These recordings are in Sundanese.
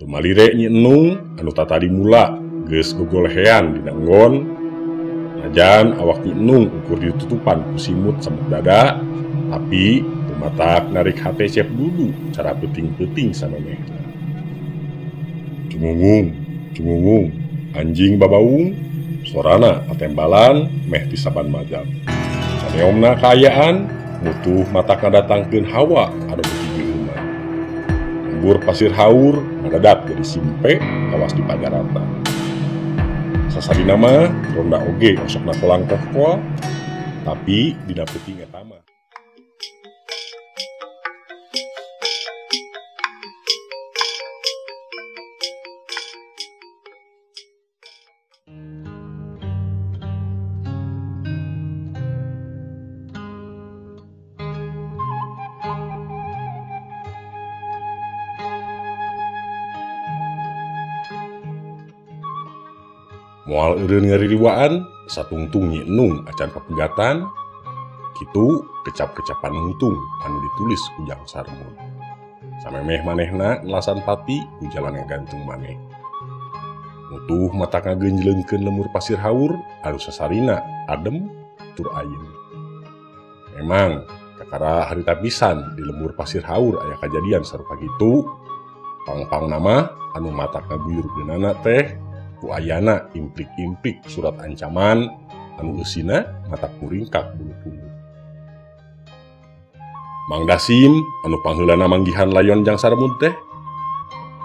Tumalire Nyi Enung anu tatadi mula geus gogolehean dina enggon. Najan awak Nyi Enung ukur ditutupan ku simut samuk dada, tapi tumatak narik hate Cep Dudu cara peuting-peuting samemehna. Cungungung, cungungung, anjing babaung, sorana patembalan meh ti saban majab. Saneomna kaayaan, mutuh matak ngadatangkeun hawa anu beuki geueuman. Lembur pasir haur ngadadak jadi simpe kawas di pagaratan. Sasarina mah ronda oge osokna kolang kohkoal, tapi dina peuting eta mah. Moal eureun ngaririwaan, satungtung Nyi Enung acan papegatan, kitu kecap-kecapan nungtung anu ditulis ku Jang Sarmud. Samemeh manehna nelasan pati ku jalan ngagantung maneh. Mutuh matak ngagenjleungkeun lemur pasir haur anu sasarina adem tur ayeuna. Memang kakara harita pisan di lembur pasir haur aya kajadian sarupa kitu, pang-pangna mah anu matak ngaguyurkeunana teh ku ayana implik-implik surat ancaman anu eusina matak muringkak bulu-bulu. Mang Dasim anu pangheulana manggihan layon Jang Sarmud teh,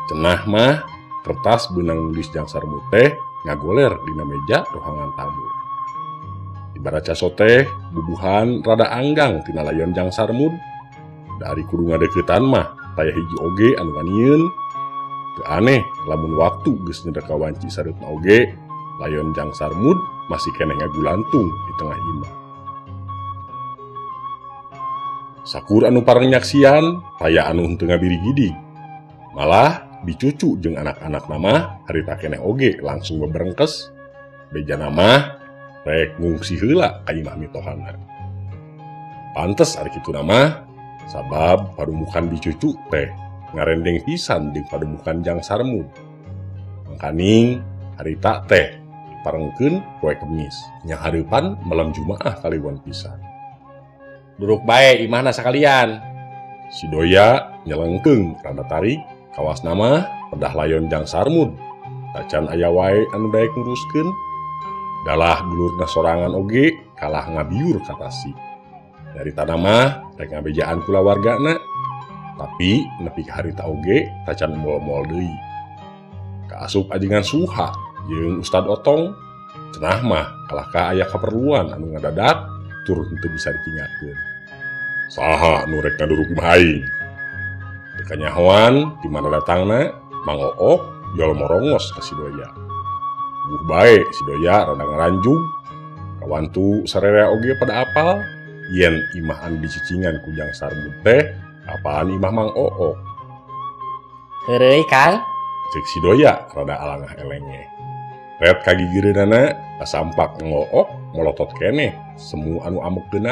cenah mah kertas beunang nulis Jang Sarmud teh ngagoler dina meja rohangan tamu. Dibaraca soteh bubuhan rada anggang tina layon Jang Sarmud. Dari kudu ngadeuketan mah taya hiji oge anu wanieun. Teu aneh lamun waktu geus nyedek ka wanci sareutna oge, layon Jang Sarmud masih keneh ngagulantung di tengah imah. Sakur anu pareng nyaksian, taya anu henteu ngabirigidig. Malah bicucu jeung anak-anak mah harita keneh oge langsung beberengkes. Bejana mah rek ngungsi heula ka imah mitohana. Pantes ari kituna mah, sabab padumukan bicucu teh ngarendeng pisan jeung padumukan Jang Sarmud. Mangkaning harita teh diparengkeun poe Kemis, nya hareupan malam Jumaah kaliwon pisan. Duruk bae imahna sakalian. Si Doya nyelengkeung rada tarik, kawasna mah pedah layon Jang Sarmud. Tacan aya wae anu daek nguruskeun. Dalah dulurna sorangan oge kalah ngabiur ka Tasik. Dari tanah mah rek ngabejaan kulawargana. Tapi nepi ka harita oge tacan mol-mol deui. Kaasup ajengan Suha jeung Ustad Otong, cenah mah kalah ka aya kaperluan anu ngadadak tur henteu bisa ditinggalkeun. Saha nu rek ngaduruk imah aing? Teu kanyahoan di mana datangna, Mang Ook jol morongos ka si Doya. Buh bae si Doya rada ngaranjug. Kawantu sarerea oge pada apal yen imah anu dicicingan ku Jang Sarmud teh apaan imah Mang Ook. Heureuy Kang, cek si Doya rada alangah elenge. Ret kagigireunana kasampak Mang Ook molotot keneh semu anu amekeun.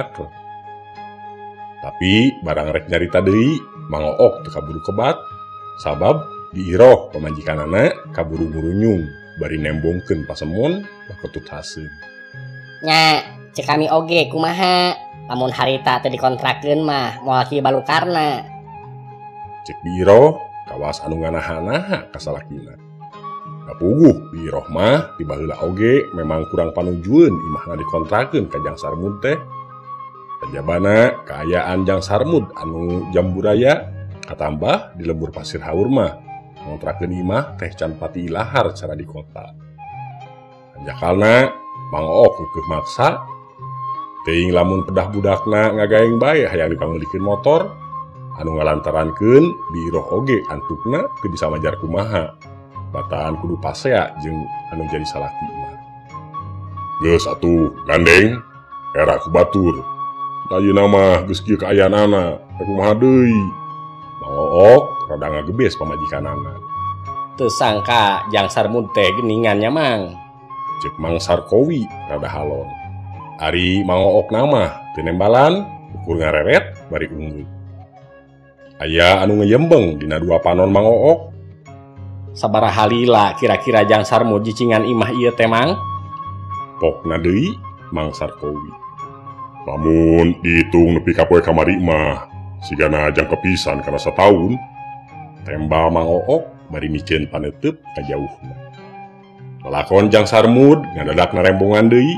Tapi barang rek nyarita deui, Mang Ook teu kaburu kebat sabab diiroh pamajikanana kaburu ngurunyung bari nembongkeun pasemon baketut haseum. Nya, cek kami oge kumaha? Lamun harita teu dikontrakeun mah moal kieu balukarna. Cek biiroh kawas anu nganaha-naha ka salakina. Kapuguh biiroh mah ti baheula oge memang kurang panujueun imahna dikontrakeun ka Jang Sarmud teh. Kajabana kaayaan Jang Sarmud anu jamburaya katambah di lembur pasir haur mah ngontrakeun imah teh can pati ilahar cara di kota. Anjakalna Mang Ook keukeuh maksa teuing lamun pedah budakna ngagaeng bae hayang dipangeulikeun motor anu ngalantarankeun biiroh oge antukna teu bisa majar kumaha bataan kudu pasea jeung anu jadi salaki mah. Geus atuh gandeng era ku batur. Ayeuna mah geus kieu kaayaanana rek kumaha deui. Mang Ook rada ngagebes pamajikanana. Teu sangka Jang Sarmud teh geuningan nya Mang. Cek Mang Sarkowi rada halon. Ari Mang Ook mah teu nembalan ukur ngareret bari unggul. Aya anu ngejembeng dina dua panon Mang Ook. Sabaraha lila kira-kira Jang Sarmud jicingan imah ieu teh Mang? Pokna deui Mang Sarkowi. Lamun dihitung nepi ka poe kamari mah sigana jangka pisan kana sataun. Tembal Mang Ook bari miceun paneuteub ka jauhna. Lalakon Jang Sarmud ngadadak narembongan deui.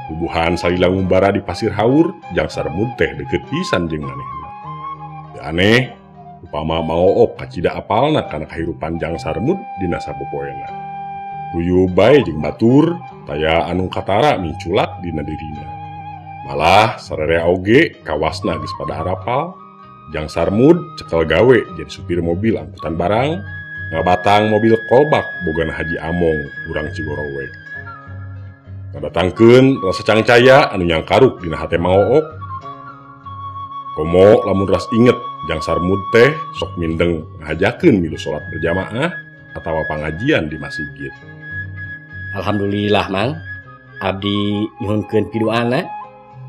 Bubuhan salila ngumbara di Pasir Haur, Jang Sarmud teh deukeut pisan jeung manehna. Teu aneh upama Mang Ook kacida apalna kana kahirupan Jang Sarmud dina sapopoena. Guyub bae jeung batur, taya anu katara minculak dina dirina. Malah sararea oge kawasna geus pada arapal. Jang Sarmud cekel gawe jadi supir mobil angkutan barang, ngabatang mobil kolbak bogana Haji Among urang Cigorowek. Ngadatangkeun rasa cangcaya anu nyangkaruk dina hate Mang Ook. Komo lamun ras inget Jang Sarmud teh sok mindeng ngahajakeun milu salat berjamaah atawa pangajian di masjid. Alhamdulillah Mang, abdi nyuhunkeun piduana.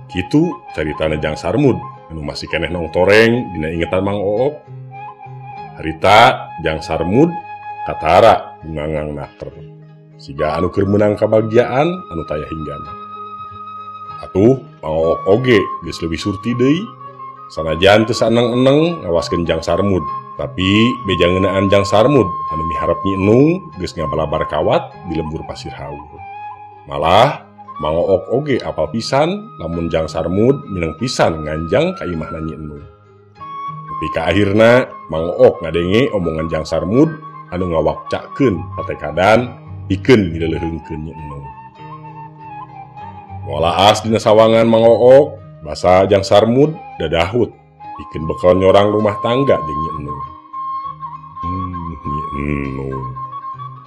Kitu caritana Jang Sarmud anu masih keneh nongtoreng dina ingetan Mang Ook. Harita Jang Sarmud katara bungangang naker. Siga anu keur meunang kabagjaan anu taya hinggana. Atuh Mang Ook oge geus leuwih surti deui. Sanajan teu saeneng-eneng ngawaskeun Jang Sarmud, tapi beja ngeunaan Jang Sarmud anu miharep Nyi Enung geus ngabalabar kawat di lembur Pasir Haur. Malah Mang Ook oge apal pisan lamun Jang Sarmud mineng pisan nganjang ka imahna Nyi Enung. Nepi ka akhirna Mang Ook ngadenge omongan Jang Sarmud anu ngawakcakeun patekadan pikeun mileuleheungkeun Nyi Enung. Moal aas dina sawangan Mang Ook, basa Jang Sarmud dadahut pikeun bekal nyorang rumah tangga jeung Nyi Enung. Nyi Enung.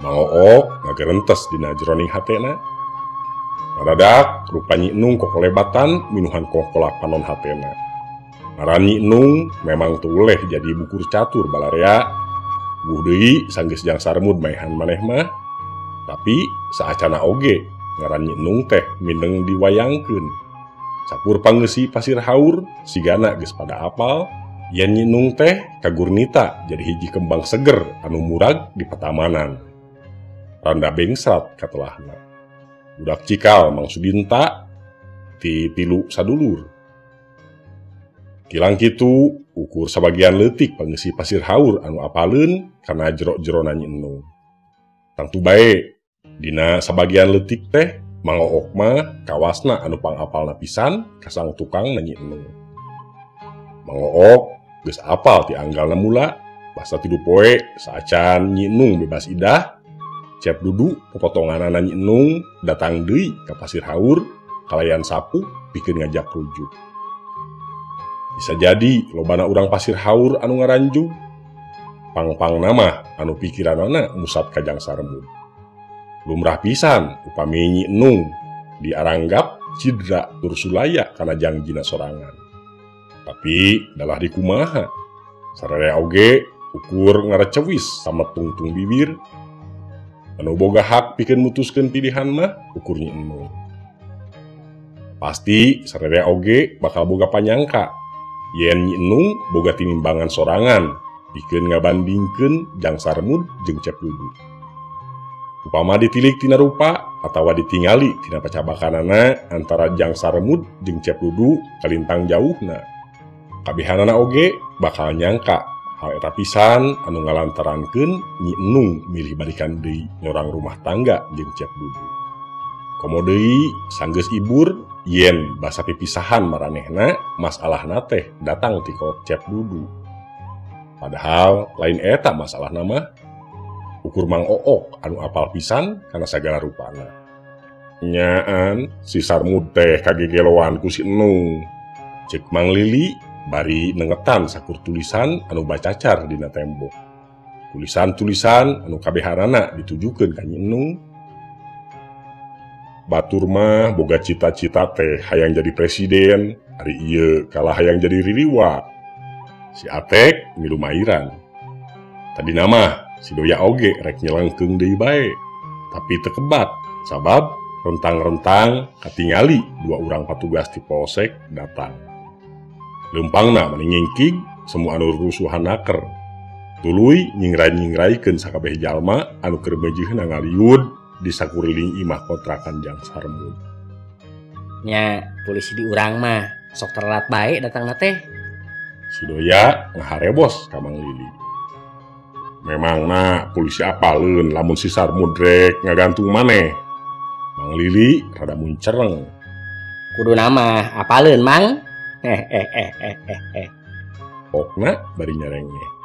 Mang Ook ngagerentes dina jeroning hatena. Ngadadak rupa Nyi Enung kokolebatan minuhan kokolak panon hatena. Ngaran Nyi Enung memang tuleh jadi bukur catur balarea. Buh deui sanggeus Jang Sarmud maehan maneh mah. Tapi saacana oge ngaran Nyi Enung teh mindeng diwayangkeun. Sakur pangeusi Pasir Haur sigana geus pada apal yen Nyi Enung teh kagurnita jadi hiji kembang seger anu murag di patamanan. Randa bengsrat katelahna. Budak cikal Mang Sudinta ti tilu sadulur. Kilang kitu ukur sabagian leutik pangeusi Pasir Haur anu apaleun kana jero-jerona Nyi Enung. Tangtu bae dina sabagian leutik teh Mang Ook mah kawasna anu pangapalna pisan kasang tukang na Nyi Enung. Mang Ook geus apal ti anggalna mula basa tilu poe saacan Nyi Enung bebas idah. Cep Dudu popotonganana Nyi Enung datang deui ka Pasir Haur kalayan sapu pikeun ngajak rujuk. Bisa jadi lobana urang Pasir Haur anu ngaranjug. Pangpangna mah anu pikiranana musat ka Jang Sarmud. Lumrah pisan upami Nyi Enung diaranggap cidra tur sulaya kana jangjina sorangan. Tapi dalah dikumaha sararea oge ukur ngarecewis sama tungtung bibir. Anu boga hak pikeun mutuskeun pilihan mah ukur Nyi Enung. Pasti sararea oge bakal boga panyangka yen Nyi Enung boga tinimbangan sorangan pikeun ngabandingkeun Jang Sarmud jeung Cep Dudu. Upama ditilik tina rupa atawa ditingali tina pacabakanana antara Jang Sarmud jeung Cep Dudu kalintang jauhna. Kabehanana oge bakal nyangka hal eta pisan anu ngalantarankeun Nyi Enung milih balikan deui nyorang rumah tangga jeung Cep Dudu. Komo deui sanggeus ibur yen basa pipisahan maranehna masalahna teh datang ti kolot Cep Dudu. Padahal lain eta masalahna mah. Ukur Mang Ook anu apal pisan kana sagala rupana. Nyaan si Sarmud teh kagegeloan ku si Enung. Cek Mang Lili bari nengetan sakur tulisan anu bacacar dina tembok. Tulisan-tulisan anu kabehanana ditujukeun ka Nyi Enung. Batur mah boga cita-cita teh hayang jadi presiden, ari ieu kalah hayang jadi ririwa. Si Atek milu mairan. Tadi nama si Doya oge rek nyelengkeung deui bae, tapi teu kebat sabab rentang-rentang katingali dua urang patugas ti polsek datang. Leumpangna mani ngingkig semua anu rusuhan naker. Tuluy nyingrai-nyingraikeun sakabeh jalma anu keur meujeuhna ngaliud di sakuriling imah kontrakan Jang Sarmud. Nya polisi di urang mah sok telat bae datangna teh. Si Doya ngaharebos ka Mang Lili. Memangna polisi apaleun lamun si Sarmud rek ngagantung maneh. Mang Lili rada muncereng. Kudu nama apaleun Mang. Pokna bari nyarenge.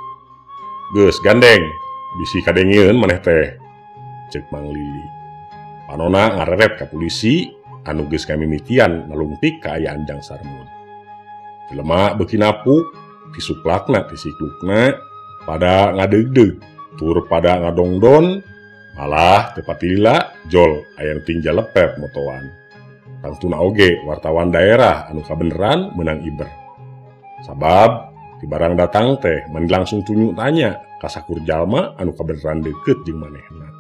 Geus gandeng, bisi kadengieun maneh teh. Ceuk Mang Lili. Panona ngareret ka polisi anu geus kamimitian nalungtik kaayaan Jang Sarmud. Jelema beuki napuk, tisuplakna tisiklukna pada ngadeugdeug, tur pada ngadongdon, malah teu patilila jol aya nu tinggal lepet motoan. Tangtuna oge wartawan daerah anu kabeneran meunang iber. Sabab ti barang datang teh mani langsung tunjuk tanya ka sakur jalma anu kabeneran deukeut jeung manehna.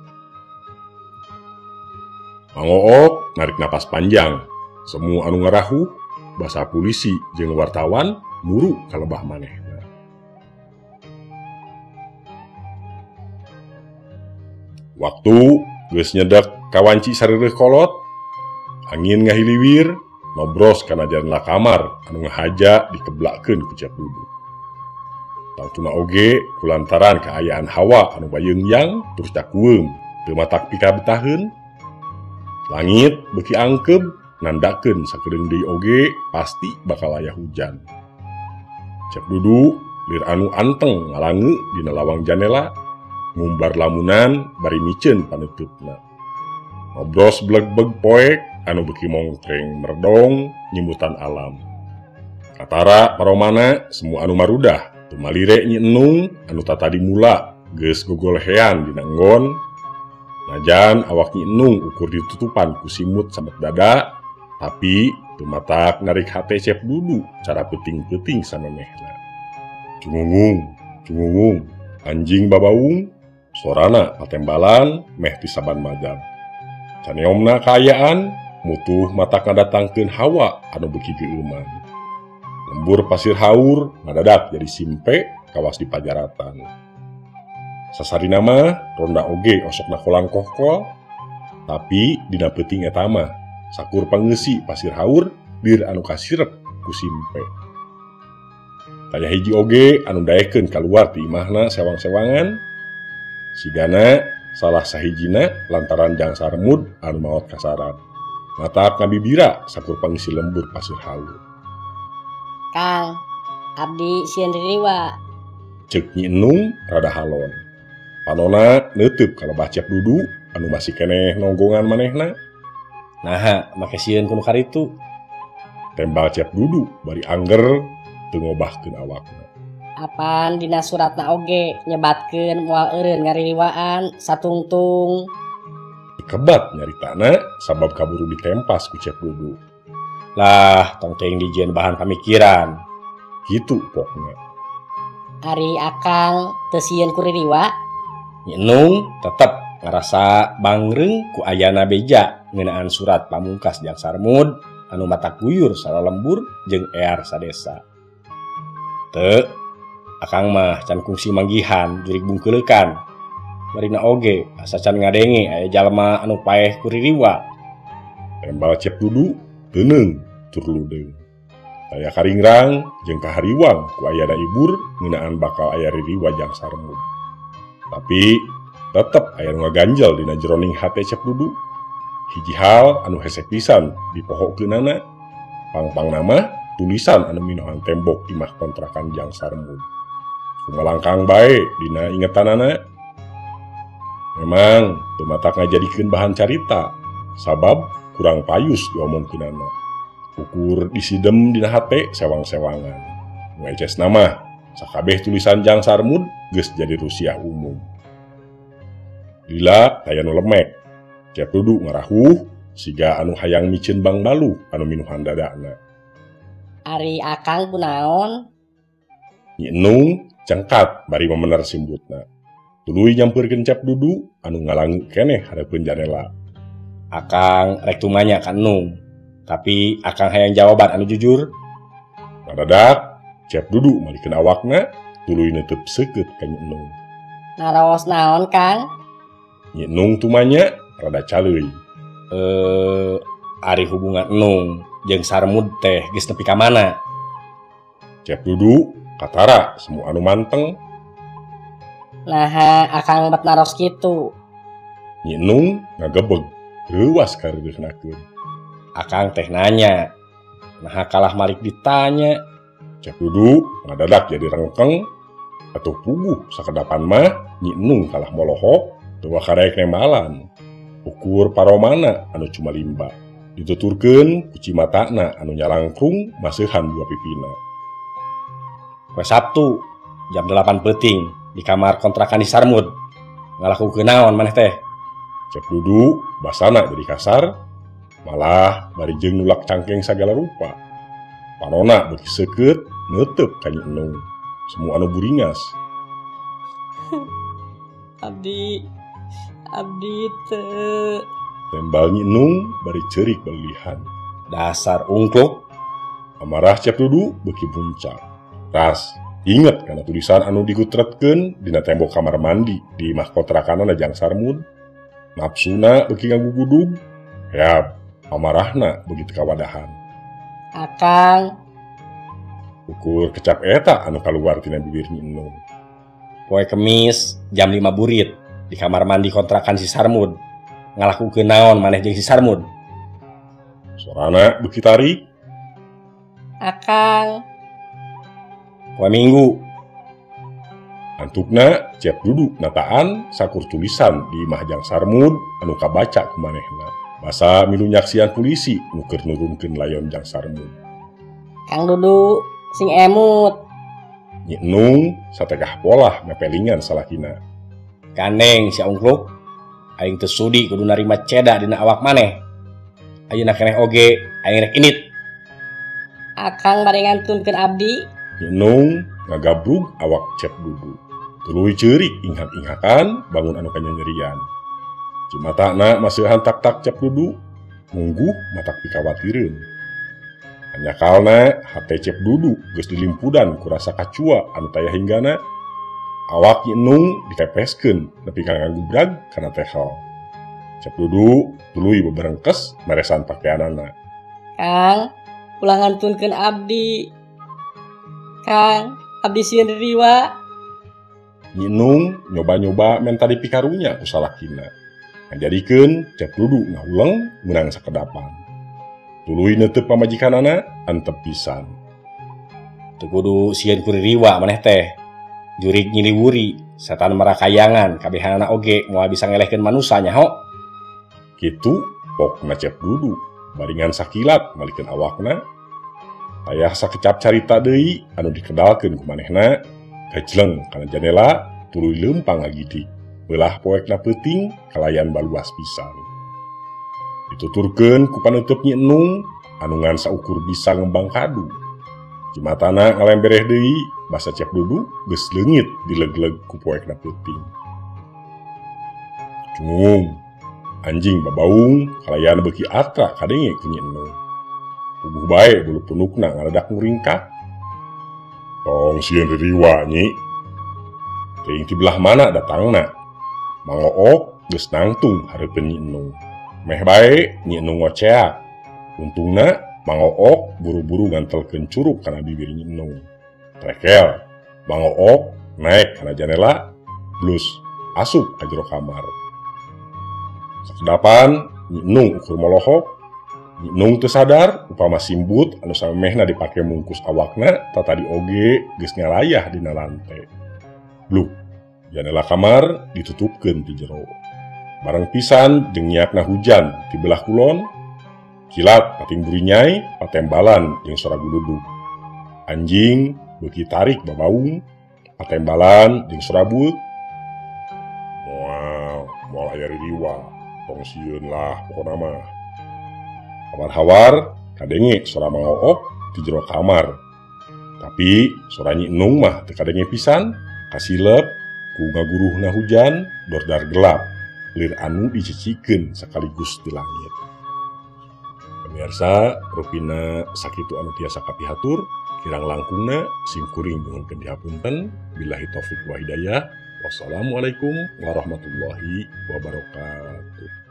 Mang Ook narik napas panjang, semu anu ngarahu basa polisi jeung wartawan muru ka lebah manehna. Waktu geus nyedek kawanci sareureuh kolot, angin ngahiliwir nobros kana janela kamar anu ngahaja dikeblakeun ku Cep Dudu. Tangtuna oge kulantaran kaayaan hawa anu bayeungyang terus cakueum teu matak pikabetaheun. Langit beuki angkeb nandakeun sakedeung deui oge pasti bakal aya hujan. Cep Dudu lir anu anteng ngalange dina lawang janela, ngumbar lamunan bari miceun paneuteup-na. Nobros blegbeg poek anu beuki mongkreng merdong nyimutan alam. Katara paromana semua anu marudah tumalire Nyi Enung anu tatadi mula geus gogolehean dina enggon. Najan awak Nyi Enung ukur ditutupan ku simut samet dada, tapi teu matak narik hate Cep Dudu cara peuting-peuting samemehna. Cungungung, cungungung, anjing babaung, sorana patembalan meh ti saban majab. Caneomna kaayaan mutuh matak ngadatangkeun hawa anu beuki geueuman. Lembur pasir haur ngadadak jadi simpe kawas di pajaratan. Sasarina mah ronda oge osokna kolang kohkol, tapi dina peuting eta mah sakur pangeusi pasir haur bir anu kasirep ku simpe. Taya hiji oge anu daekeun kaluar ti imahna sewang-sewangan, sigana salah sahijina lantaran Jang Sarmud anu maot kasaran. Matak ngabibira sakur pangeusi lembur pasir haur. Kang, abdi sieun ririwa. Ceuk Nyi Enung rada halon. Panona neuteub ka lebah Cep Dudu anu masih keneh nonggongan manehna. Naha make sieun ku nu karitu. Tembal Cep Dudu bari angger teu ngobahkeun awakna. Apan dina suratna oge nyebatkeun moal eureun ngaririwaan satungtung. Dikebat nyaritana sabab kaburu ditempas ku Cep Dudu. Lah tong teuing dijieun bahan pamikiran. Kitu pokna. Ari akang teu sieun ku ririwa? Nyi Enung tetep ngarasa bangreung ku ayana beja ngeunaan surat pamungkas Jang Sarmud anu matak guyur salalembur jeung ear sadesa. Teu, akang mah can kungsi manggihan jurig bungkeuleukan. Marina oge asa can ngadenge aya jalma anu paeh ku ririwa. Tembal Cep Dudu teuneung tur ludeung. Taya karingrang jeung kahariwang ku ayana ibur ngeunaan bakal aya ririwa Jang Sarmud. Tapi tetep aya nu ngaganjel dina jeroning hate Cep Dudu. Hiji hal anu hese pisan dipohokeunana, pangpangna mah tulisan anu minohan tembok imah kontrakan Jang Sarmud. Kumalangkang bae dina ingetanana. Memang teu matak ngajadikeun bahan carita, sabab kurang payus diomongkeunana. Ukur disidem dina hate sewang-sewangan. Nu ecesna mah sakabeh tulisan Jang Sarmud geus jadi rusiah umum. Lila taya nu lemek, Cep Dudu ngarahuh siga anu hayang miceun bangbalu anu minuhan dadana. Ari akang kunaon? Nyi Enung cengkat bari memener simbutna. Tuluy nyampeurkeun Cep Dudu anu ngalangu keneh hareupeun janela. Akang rek tumanya ka Enung, tapi akang hayang jawaban anu jujur. Ngadadak Cep Dudu malikeun awakna Tuluy neuteub seukeut ka Nyi Enung. Naros naon, Kang? Nyi Enung tumanya rada caleuy. Ari hubungan Enung jeung Sarmud teh geus nepi ka mana? Cep Dudu katara semu anu manteng. Naha akang bet naros kitu. Nyi Enung ngagebeg reuwas kareureuhnakeun. Akang teh nanya, naha kalah malik ditanya. Cep Dudu ngadadak jadi rengkeng. Atuh puguh sakedapan mah Nyi Enung kalah molohok teu karaek nembalan. Ukur paromana anu cuma limba. Dituturkeun ku cimatana anu nyalangkrung maseuhan dua pipina. Poe Sabtu jam 8 peuting di kamar kontrakan di Sarmud. Ngalakukeun naon maneh teh? Cep Dudu basana jadi kasar, malah bari jeung nulak cangkeng sagala rupa. Panona beuki seukeut neuteup ka Nyi Enung. Semua anu buringas. Abdi teu. Tembal Nyi Enung bari ceurik balilihan. Dasar ungkluk. Amarah Cep Dudu beuki buncak. Ras, inget kana tulisan anu digutretkeun dina tembok kamar mandi di imah kontrakanana jang Sarmud. Nafsuna beuki ngagugudug. Heap, amarahna beuki teu kawadahan. Akang. Ukur kecap eta anu kaluar tina bibir Nyi Enung. Poe Kemis jam 5 burit di kamar mandi kontrakan si Sarmud. Ngalakukeun naon maneh jeung si Sarmud? Sorana beuki tarik. Akang. Poe Minggu. Antukna Cep Dudu nataan sakur tulisan di imah jang Sarmud anu kabaca ku manehna. Basa milu nyaksian polisi nu keur nurunkeun layon jang Sarmud. Kang Dudu sing emut. Nyi Enung sategah polah ngapelingan salakina. Gandeng si ungkluk, aing teu sudi kudu narima ceda dina awak maneh. Ayeuna keneh oge aing rek init. Akang bade ngantunkeun abdi. Nyi Enung ngagabrug awak Cep Dudu. Tuluy ceurik inghak-inghakan bangun anu kanyanyerian. Cimatana maseuhan tak-tak Cep Dudu, mungguh matak pikawatireun. Hanyakalna hate Cep Dudu geus dilimpudan ku rasa kacua anu taya hinggana. Awak Nyi Enung ditepeskeun nepi ka ngagubrag kana tehel. Cep Dudu tuluy beberengkes meresan pakeanana. Kang, ulah ngantunkeun abdi. Kang, abdi sieun riwa. Nyi Enung nyoba-nyoba menta dipikarunya ku salakina. Ngajadikeun Cep Dudu ngahuleng meunang sakedapan. Tuluy neuteup pamajikanana antep pisan. Teu kudu sieun ku ririwa maneh teh. Jurig nyiliwuri, setan marakayangan, kabehanana oge moal bisa ngelehkeun manusa nyaho. Kitu pokna Cep Dudu baringan sakilat malikeun awakna. Tayah sakecap carita deui anu dikedalkeun ku manehna, gajleng kana jandela tuluy leumpang ngagidik. Beulah poekna peuting kalayan baluas pisan. Dituturkeun ku paneuteub Nyi Enung anu ngan saukur bisa ngembang kadu. Cimatana ngalembereh deui basa Cep Dudu geus leungit dileg-leg ku poekna peuting. Cungung, anjing babaung kalayan beuki atra kadenge ku Nyi Enung. Puguh bae bulu punukna ngaledak nguringkak. Tong sieun ririwa Nyi. Teuing ti belah mana datangna. Mang Ook geus nangtung hareupeun Nyi Enung. Meh bae Nyi Enung ngoceak. Untungna Mang Ook buru-buru ngantelkeun curug kana bibir Nyi Enung. Trekel, Mang Ook naek kana janela, blus asup ka jero kamar. Sakedapan Nyi Enung ukur molohok. Nyi Enung teu sadar upama simbut anu samemehna dipake mungkus awakna tatadi oge geus ngalayah dina lante. Bluk, janela kamar ditutupkeun ti jero. Bareng pisan jeung nyiakna hujan ti belah kulon. Kilat pating burinyai patembalan jeung sora guludug. Anjing beuki tarik babaung patembalan jeung sora bueuk. Moal, moal aya ririwa, tong sieun lah pokona mah. Hawar-hawar kadenge sora Mang Ook ti jero kamar. Tapi sora Nyi Enung mah teu kadenge pisan, kasilep ku ngaguruhna hujan dordar gelap, lir anu dicicikeun sekaligus di langit. Pemirsa, rupina sakitu anu tiasa kapihatur, Kirang langkungna simkuring nyuhunkeun dihapunten. Billahi taufik wa hidayah. Wassalamualaikum warahmatullahi wabarakatuh.